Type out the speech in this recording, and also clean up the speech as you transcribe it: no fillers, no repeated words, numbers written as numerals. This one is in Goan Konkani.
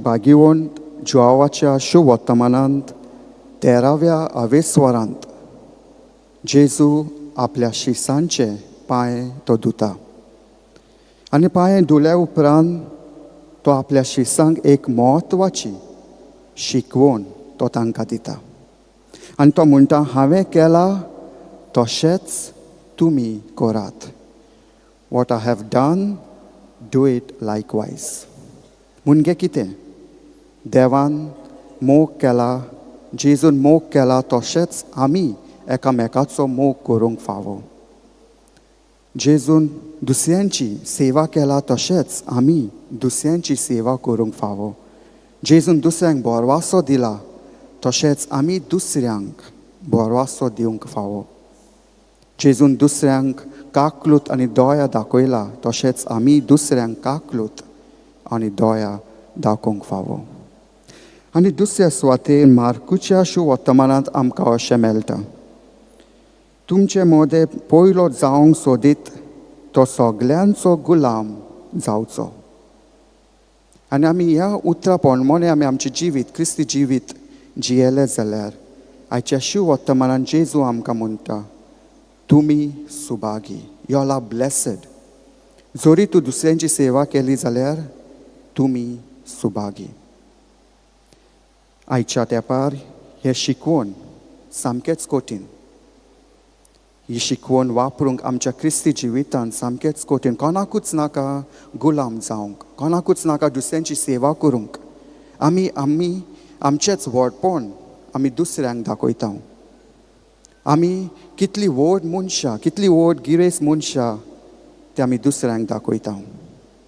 भागिवंत जुआवाच्या शुवर्तमानांत तेराव्या आवेस्वरांत जेजू आपल्या शिसांचे पांय तो धुता आनी पांय धुल्या उपरांत तो आपल्या शिसांक एक म्हत्वाची शिकवण तो तांकां दिता आनी तो म्हणटा, हांवें केला तशेंच तुमी करात. What I have done, do it likewise. म्हणजे कितें? देवान मोग केला, जेजून मोग केला, तशेंच आमी एकामेकाचो मोग करूंक फावो. जेजून दुसऱ्यांची सेवा केला, तशेंच आमी दुसऱ्यांची सेवा करूंक फावो. जेजून दुसऱ्यांक बोरवासो दिला, तशेंच आमी दुसऱ्यांक बोरवासो दिवंक फावो. जेजून दुसऱ्यांक काकलूत आनी दोया दाखयला, तशेंच आमी दुसऱ्यांक काकलूत आनी दोया दाखोवंक फावो. आनी दुसऱ्या सुवातेर मार्कुच्या शुवर्तमानांत आमकां अशें मेळटा, तुमचे मदें पयलो जावंक सोदीत तो सगल्यांचो गुलाम जावचो. आनी आमी ह्या उतरां प्रमाणे आमी आमचें जिवीत, क्रिस्ती जिवीत जियेले जाल्यार आयच्या शुवर्तमानान जेजू आमकां म्हणटा, तुमी Subhagi, you all are blessed. जरी तूं दुसऱ्यांची सेवा केली जाल्यार तुमी सुभागी. आयच्या तेंपार हें शिकवण सामकेंच कठीण. ही शिकवण वापरूंक आमच्या क्रिस्ती जिवितांत सामकेंच कठीण. कोणाकूच नाका गुलाम जावंक, कोणाकूच नाका दुसऱ्यांची सेवा करूंक. आमी आमी आमचेंच व्हडपण आमी दुसऱ्यांक दाखयता. आमी कितली व्हड मनशां, कितली व्हड गिरेस्त मनशां ते आमी दुसऱ्यांक दाखयता.